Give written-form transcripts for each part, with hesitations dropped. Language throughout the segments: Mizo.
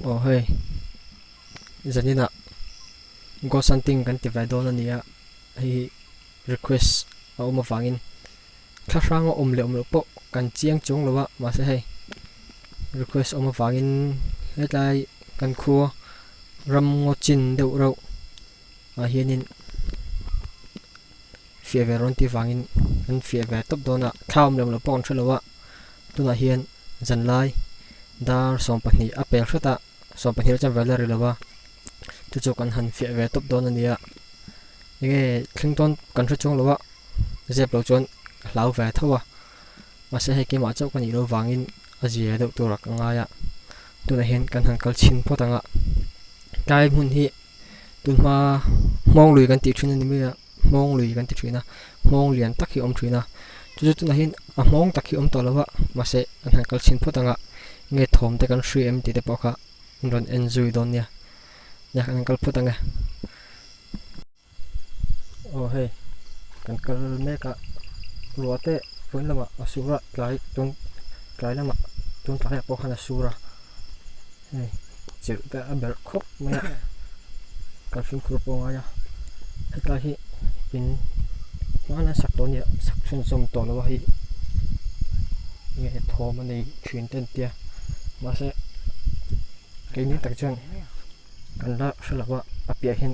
Aw hei zaninah ghost hunting kan ti ve dawn a nia hei hi request a awm avangin thla hranga awm leh awm loh pawh kan chiang chuang lo a mahse hei request awm avangin hetlai kan khua ram ngaw chin deuh reuh ah hianin fiah ve rawn tih vangin kan fiah ve tawp dawn a thla awm leh awm loh pawh kan hre lo a tunah hian zanlai dar 12 a pel hret a 12 chuan vel a ri lo a chu chu kan han fiah ve tawp dawn a ni a enge thleng tawn kan hre chuang lo a zep loh chuan a hlau ve tho a mahse hei keimah chauh ka nih loh vangin a zia deuh tur a ka ngai a tunah hian kan han kal chhin phawt ang a tlai hmun hi tunhma hmawng lui kan tih thin a ni mai a hmawng lui kan ti thin a hmawng lian tak hi a awm thin a chu chu tunah hian a hmawng tak hi a awm tawh lo a mahse an han kal chhin phawt ang a nge thawm te kan hria em tih te pawh kha an rawn en zui dawn nia nia kan han kal phawt ang e aw hei kan kal mek a ruah te vawiin lamah a sur a tlai tun tlai lamah tun tlaiah pawh khan a sur a hei chirh te a berh khawp mai a kan fimkhur pawh a ngai a hetlai hi in hmana sak tawh a nia sak chhunzawm tawh lo a hei nge thawm a nei thin te an tia mahse keini tak chuan kan la hre lo a a piah hian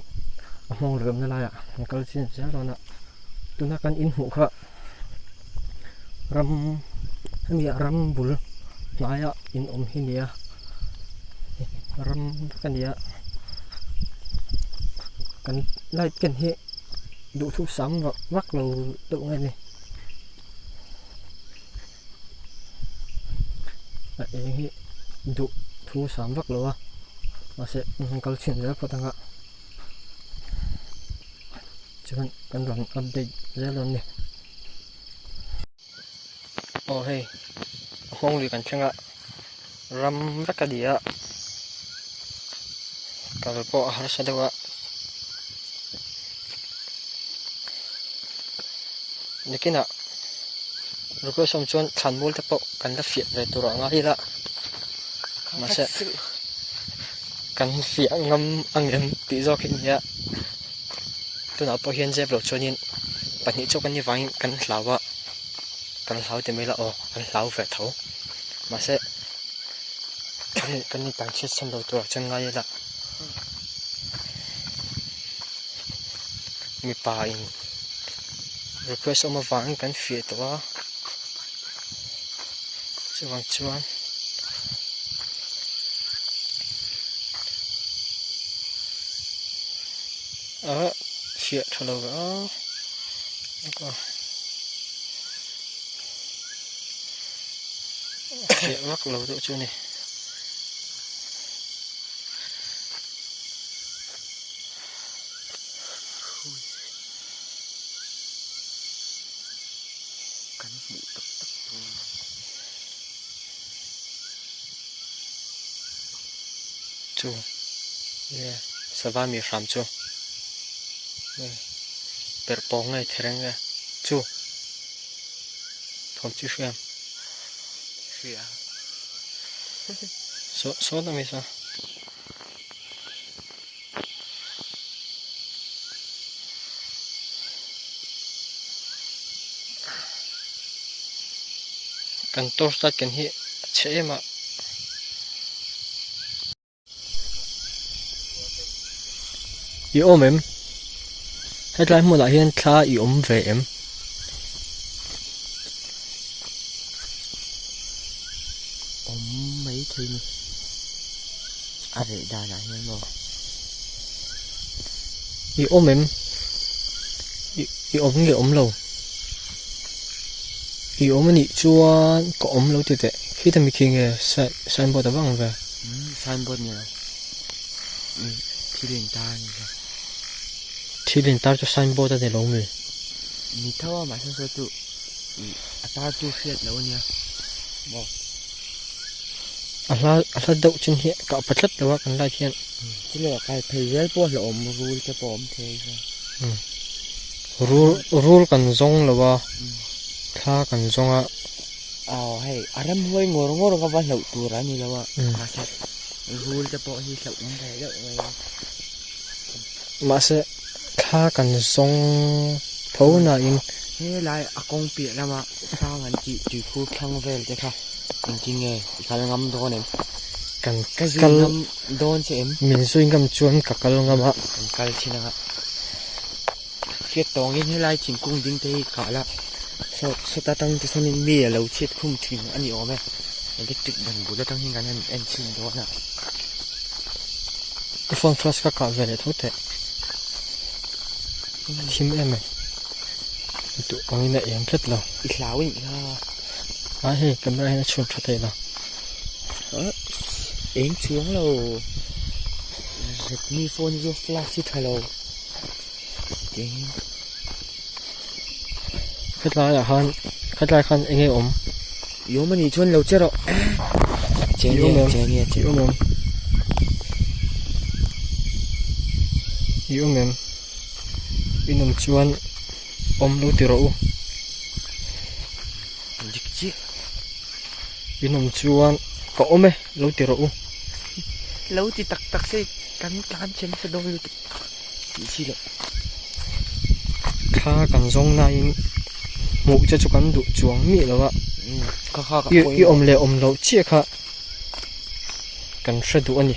a hmawng leh awmna laiah an kal chin zel dawn a tuna kan inhmuh kha ram hemi ah ram bul hnaia in awm hi nia ram vek a ni a kan light ken hi duhthu sam vak vak lo deuh nge ni a eng hi duhthu sam vak lo a mahse an kal chhin zel phawt ang a. Chuan kan rawn update zel dawn a ni. Aw hei a nghawng lui kan thleng a ram vek a ni a kal pawh a harsa deuh a nikinah request awm chuan thlan mual te pawh kan la fiah ve tur a ngai ila mahse. Kan fiah ngam angem tih zawk hi a ni a tunah pawh hian zep loh chuanin pahnih chauh kan nih vangin kan hlau a kan hlau ti mai la aw kan hlau ve tho mahse kan intan chhiat chhan lo turah chuan ngai ila mipa in request awm avangin kan fiah tawh a chuvang chuan. Ah fiah tha lo ve a fiah vak lo deuh chu a ni. Kan hmuh tak tak tur. Chu nge sava mi hram chu nge perh pawng nge thereng nge chu thawm chi hriam hria saw saw ta mai saw. Kan torch light ken hi a chhe em a. I awm em? Hetlai hmunah hian thla i awm ve em? Awm mai thei ni. A reh danah hian maw? I awm em? I i awm nge awm lo? I awm anih chuan ka awm lo ti teh. Khita mi khi nge signboard a vang ve? Umm signboard ni lo. Umm thil intar a ni lo. Thil intar chu signboard a ni lo mi? Ni tho a mahse saw chu ih a tar chu hriat loh a nia maw. A hla a hla deuh chin hi kah pa tlat lo a kan light hian. Chule a kai phei zel pawh hlauhawm rul te pawh a awm thei a chuan. Rul rul kan zawng lo a thla kan zawng a. Aw hei a ramhuai ngawr ngawr ka va hlauh tur a ni lo a mahse. Rul te pawh hi hlauhawm ve deuh mai a. Mahse thla kan zawng tho nain. Helai a kawng piah lama hrang an tih tuikhur thlang vel te kha engtin nge i kal ngam dawn em? Kan Ka zui ngam dawn che em? Min zui ngam chuan ka kal ngam a. Kan kal thin anga. Hriat tawngin helai thingkung ding te hi kah la saw sawta tang te sawnin mi a lo chhiat khum thin a ni awm e electric ban bul atang hian kan han en chhin dawn a. I phone flash ka kah ve leh tho teh a thim em mai duh angin a eng tlat lo. I hlau a nih kha. A hei camera hian a chhun tha thei lo. Eng chuang lo Redmi phone hi chu flash hi tha lo. Khatlai ah khan khatlai khan eng nge awm? I awm anih chuan lo che rawh. Che nge che nge che. I awm em? I awm em? I awm chuan awm lo ti rawh u. Dik chiah. I awm chuan ka awm e lo ti rawh u. Lo ti tak tak se kan tlan chhe nasa dawn lutuk. Tih chi loh. Thla kan zawng nain hmuh che chu kan duh chuang miah lo a. I awm leh awm loh chiah kha kan hre duh a ni.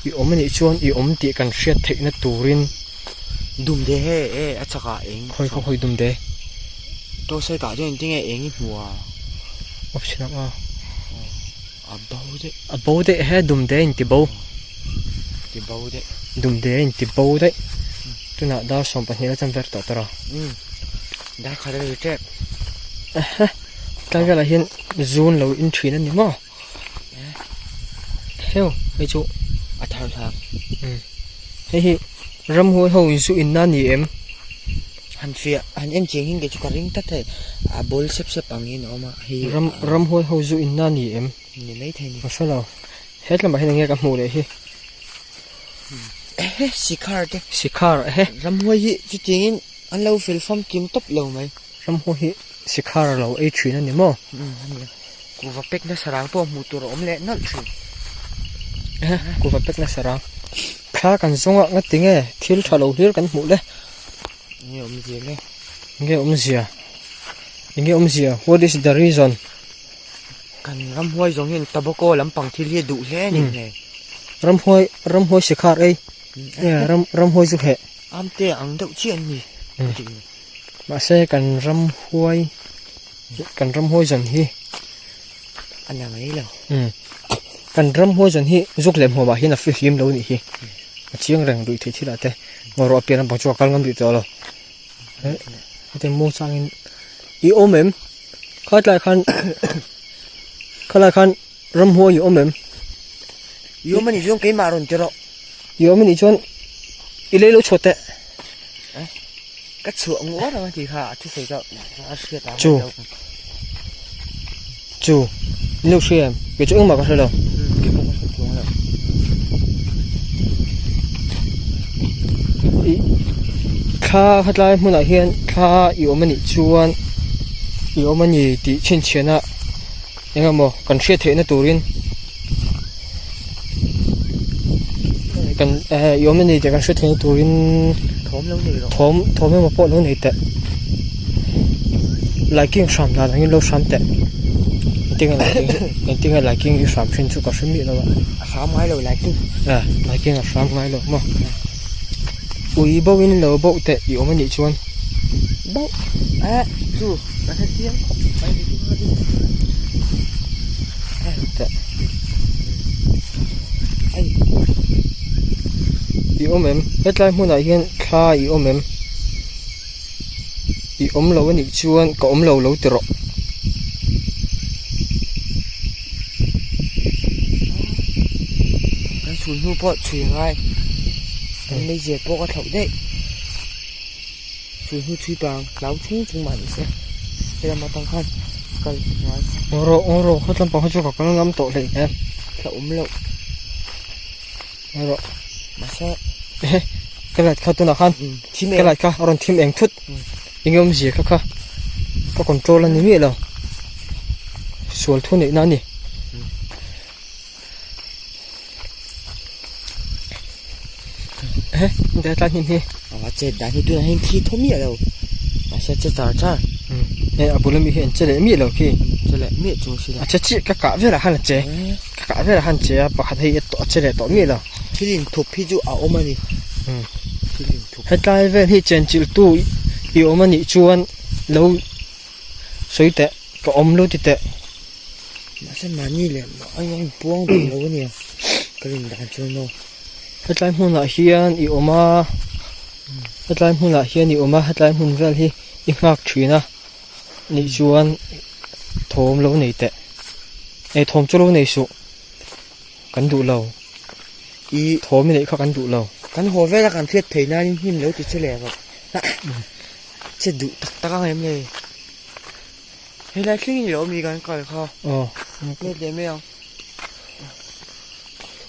I awm anih chuan i awm tih kan hriat theihna turin. Dumde he e a chakah eng. Khawi khaw khawi dumde. Tawsai kah chuan engtin nge eng i hmu a? Off chhin ang a. A bo daih. A bo daih he dumde in ti bo. Ti bo daih. Dumde in ti bo daih. Tunah dar 12 a chan ver tawh tawh a. Umm. Dar khat a ri tep. Ehe. Tlai velah hian zun lo in thin a ni maw? Heu hei chu a thar thlak. Umm. Hei hi ramhuai ho in zu in na ni em? Han fiah han en chiang hin kei chu ka ring tlat hei a ball sep sep ang hian a awm a hei ram ramhuai ho zu in na ni em? Ni mai thei ni. Ka hre lo. Hetlamah hian enge ka hmuh leh hi. Ehe sikhar te. Sikhar ehe. Ramhuai hi chutiangin an lo fel famkim tawp lo mai. Ramhuai hi sikhar a lo ei thin a ni maw? Umm a ni a. Kuhva pek na sarang pawh hmuh tur a awm leh nawlh thin. Ehe kuhva pek na sarang. Thla kan zawng a nga tinge thil tha lo hlir kan hmuh le. Nge awmzia le? Nge awmzia? Nge awmzia? What is the reason? Kan ramhuai zawng hian tobacco lampang thil hi a duh hle a ni hle. Ramhuai ramhuai sikhar ei. Ram ramhuai chu heh. Amte ang deuh chiah an ni. Mahse kan ramhuai kan ramhuai zawn hi a na mai lo. Kan ramhuai zawn hi zuk leh hmuamah hian a fihlim lo nih hi. A chiang reng duh theih thil ah te ngaw rawh a pian lampang chu a kal ngam duh tawh lo. Heti muang changin i awm em? Khatlai khan khalai khan ramhuai i awm em? I awm anih chuan keimah rawn ti rawh. I awm anih chuan i lei lo chhuat teh. Ka chhuah nguar ang a tih kha a thusawi kha a hriat ang. Chu chu in lo hria em? Kei chu engmah ka hre lo. Kei pawh ka hre chuang lo. I thla khatlai hmunah hian thla i awm anih chuan i awm a ni tih chhinchhiahna eng emaw kan hriat theihna turin kan eh i awm a ni tih kan hriat theihna turin thawm lo nei rawh thawm thawm emaw pawh lo nei teh laiking hram dan angin lo hram teh engtin nge laiking engtin nge laiking hi hram thin chu ka hre miah lo a a hram ngai lo laiking eh laiking a hram ngai lo maw ui bo in lo boh teh i awm anih chuan boh eh chu ka hre chiang khawp mai teh i awm em hetlai hmunah hian thla i awm em i awm lo anih chuan ka awm lo lo ti rawh. Kan chhun hnu pawh chhui a ngai kan meizial pawh ka thlauh daih chhun hnu chhui pang hlau chung chung mah ni se helam atang khan kal ngai. Aw rawh aw rawh khaw tlampang kha chu ka kal ngam tawh hlei em. Thla awm loh. Aw rawh. Mahse. Ehe ka light kha tunah khan ka light kha a rawn thim eng thut eng awmzia kha kha ka control a ni miah lo sual thu neihna a ni. Ehe heta tlai hnim hi. A chet dan hi tunah hian thi thaw miah lo mahse a che char char. Hei a bul ami hi an che leh miah lo khi. Che leh miah chung si lo. A che chiah ka kah velah khan a che ka kah velah khan a che a pakhat hei a che leh tawh miah lo. Thil inthup hi chu a awm a ni. Thil inthup. Hetlai vel hi chenchilh tu i awm a nih chuan lo sawi teh ka awm lo ti teh. Mahse mahni leh a inpuang duh lo a nia ka rin dan chuan maw. Hetlai hmunah hian i awm a hetlai hmunah hian i awm a hetlai hmun vel hi i nghak thin a nih chuan thawm lo nei teh eh thawm chu lo nei suh kan duh lo I thawm i neih kha kan duh lo. Kan haw vela kan hriat theih nain hnim lo ti che leh rawh che duh tak tak ang em le. Helai thleng in lo mi kan kal kha. Aw. Let leh mai ang.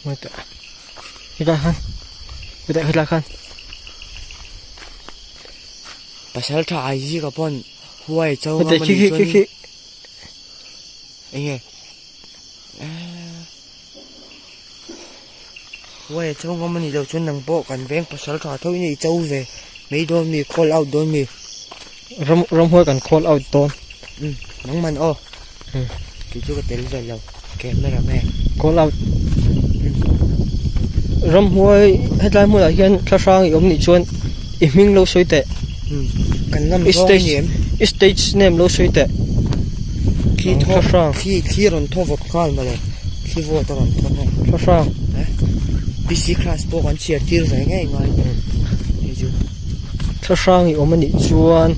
Mai teh. Helai khan. Helai helai khan. Pasal tha ai zi ka pawn huai cho ngam ani chuan. Khi khi. Enge. Huai cho ngam ani lo chuan nang pawh kan veng pasal tha tho in i cho ve mai dawn mi call out dawn mi. Ram ramhuai kan call out dawn. Um nangman aw. Um. Kei chu ka tel ve lo camera man. Call out. Um. Ramhuai hetlai hmunah hian thla hrang i awm nih chuan i hming lo sawi teh. Um. Kan ngam zawng a ni em? I stage name lo sawi teh. Thli thaw thli thli rawn thaw vawt nghal mawle thli vawt a rawn thaw nghal. Thla hrang. Eh. PC class pawh kan chhiar tir ve ngei ngai. Hei chu. Thla hrang i awm a nih chuan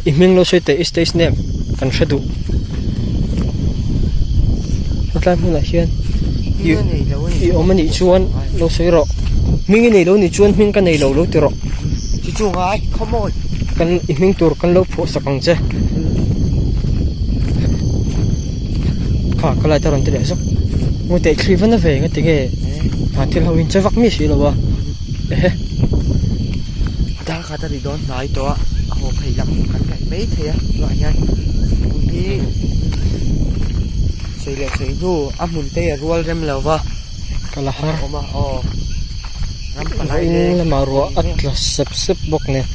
i hming lo sawi teh i stage name kan hre duh. Hetlai hmunah hian i i awm a nih chuan lo sawi rawh. Hming i nei lo nih chuan hming ka nei lo lo ti rawh. Chu chu ngai khawmawi. Kan i hming tur kan lo phuah sak ang che. Kha ka light a rawn ti leh zawk. Ngawi teh thli va na ve nga tinge ha thil ho in che vak mi si lo a. Ehe. Dar khat a ri dawn hnai tawh a, a haw phei lam kan ngaih mai thei a tunah hian hmun hi sawi leh sawi hnu a hmun te a rual rem lo va. Ka la har. Awm a aw. Ram palai le. Vawiin lamah ruah a tla sep sep bawk nen.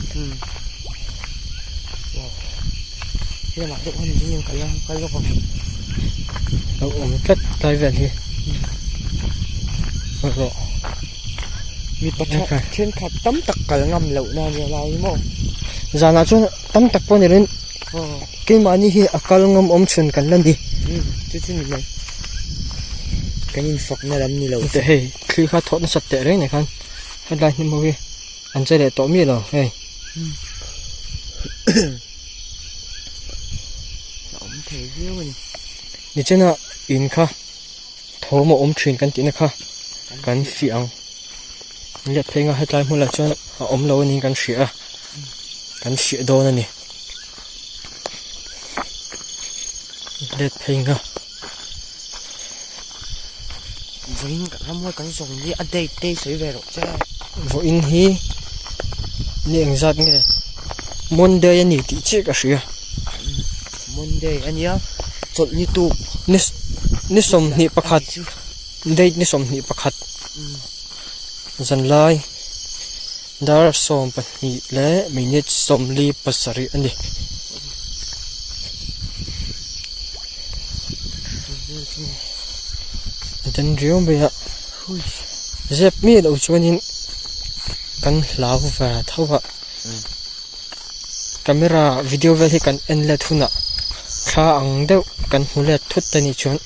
Lamah deuh han ding in kal a kal lawk ang. Lo awm tlat tlai vel hi. Rawh. Mipa tha thenkhat tam tak kal ngam loh na ania lai hi maw. Zanah chuan tam tak pawh ni loin keimahni hi a kal ngam awm chhun kan la ni. Chu chu ni mai. Kan infakna lam ni lo. Teh hei thli kha thawh nasat teh reng nei khan hetlai hnim ho hi an che leh tawh miah lo hei. A awm thei viau a ni. Nichina in kha. Thawm a awm thin kan tihna kha kan fiah ang. Let phei nga hetlai hmunah chuan a awm lo aniin kan hria a, kan fiah dawn a ni. Let phei nga. Vawiin ramhuai kan zawng hi a date te sawi ve rawh che. Vawiin hi ni engzat nge Monday a ni tih chiah ka hria. Monday a nia chawlhni tuk. Ni ni 21 date ni 21 zanlai dar 12 leh minute 47 a ni. Den riau mai a zep miah loh chuanin kan hlau ve tho a. Camera video vel hi kan en let hunah thla ang deuh kan hmu let thut te nih chuan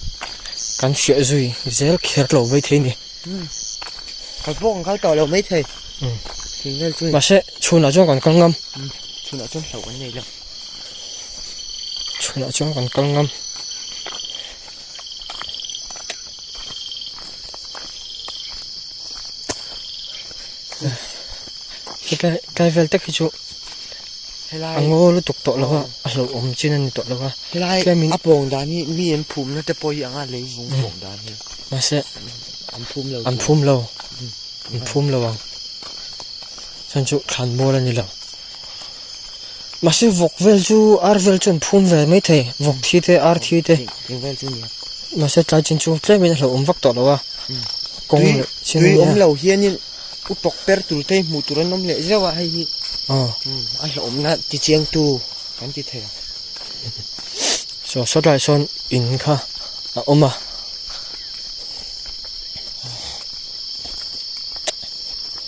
kan fiah zui zel kher lo mai thei a ni. Kal pawh kan kal tawh lo mai thei. Mahse chhunah chuan kan kal ngam. Chhunah chuan hlauh kan nei lo. Chhunah chuan kan kal ngam. Hetlai tlai vel tak hi chu a ngaw lutuk tawh lo a a hlauhawm chin a ni tawh lo a helai a pawng dan hi mi an phum na te pawh hi anga lei vung pawng dan hi mahse an phum lo an phum lo an phum lo ang chuan chu thlan mual a ni lo mahse vawk vel chu ar vel chu an phum ve mai thei vawk thi te ar thi te eng vel chu nia mahse tlai chin chu tlem in a hlauhawm vak tawh lo a. kawng leh chin tui awm lo hianin upawk per tur te hi hmuh tur an awm leh zeuh a hei hi a hlauhawmna ti chiangtu kan ti thei ang. Saw sawtlaiah sawn in kha a awm a.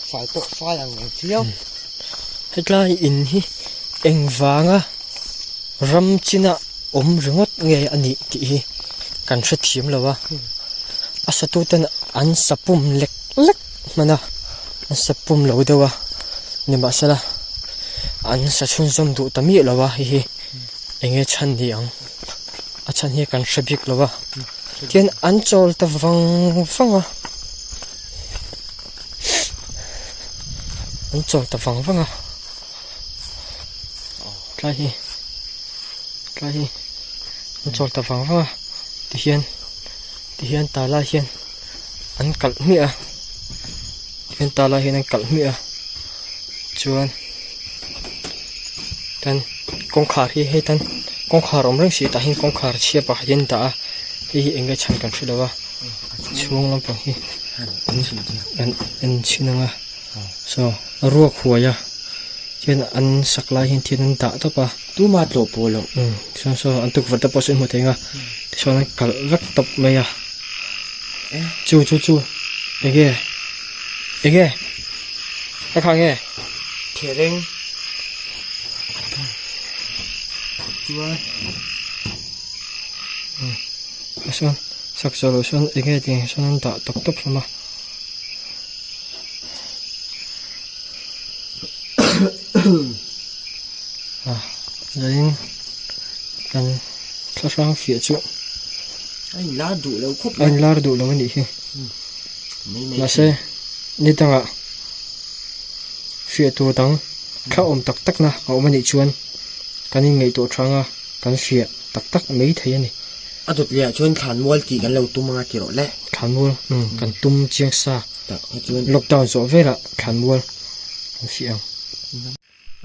Fai pawh fai ang reng chiau. Hetlai in hi engvanga ram china awm ringawt nge a nih tih hi kan hrethiam lo a. A satu ten an sa pum lek lek hman a, an sa pum lo deuh a nimahsela an sa chhunzawm duh ta miah lo a hei hi eng nge chhan ni ang a chhan hi kan hre bik lo a tin an chawl ta vang vang a an chawl ta vang vang a tlai hi tlai hi an chawl ta vang vang a tihian tihian tala hian an kalh hmiah a tihian tala hian an kalh hmiah a chuan tan kawngkhar hi hei tan kawngkhar awm reng si tah hian kawngkhar chhia pakhat hi an dah a hei hi eng nge chhan kan hre lo a chhung lampang hi an en chhin ang a saw a ruak huai a chuan an sak lai hian thil an dah tawp a tuma tlawh pawh loh umm chuan saw an tukverh te pawh saw i hmu thei ang a tichuan an kalh vek tawp mai a chu chu chu enge enge a kha nge thereng chuan a sawn sak zawh loh sawn enge tiang sawn an dah tawp tawp hlawm a. Zanin kan thlahrang fiah chu a inlar duh lo khawp a inlar duh lo a nih hi mahse ni dangah fiah tur dang thla awm tak tak na a awm a nih chuan kan inngaihtuah tha anga kan fiah tak tak mai thei a ni. A dawt leh ah chuan thlanmual tih kan lo tum anga ti rawh le. Thlanmual umm kan tum chiang sa. Lockdown zawh velah thlanmual kan fiah ang.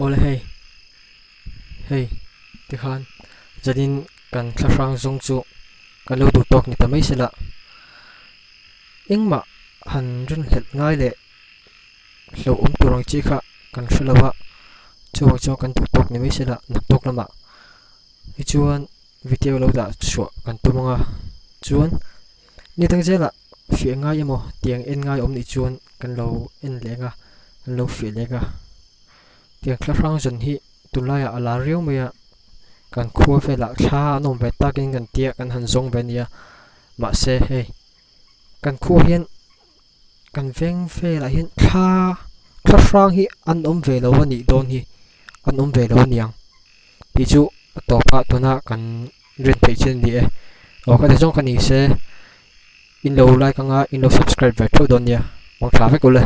Awle hei hei tikhan zanin kan thlahrang zawng chu kan lo duh tawk ni ta mai sela engmah han rinhlelh ngai leh hlauh awm tur ang chi kha kan hre lo a chuvang chuan kan duh tawk ni mai sela naktuk lamah tichuan video lo dah chhuah kan tum ang a chuan ni dang zelah fiah ngai emaw tiang en ngai awm nih chuan kan lo en leh ang a kan lo fiah leh ang a tiang thla hrang zawn hi tunlaiah a lar riau mai a kan khua velah thla an awm ve takin kan tia kan han zawng ve a nia mahse hei kan khua hian kan veng velah hian thla thla hrang hi an awm ve lo a nih dawn hi an awm ve lo a niang tih chu a tawp a tuna kan rin theih chin a ni e aw ka ti zawng ka ni se in lo like anga in lo subscribe ve theuh dawn nia mang tha vek ule.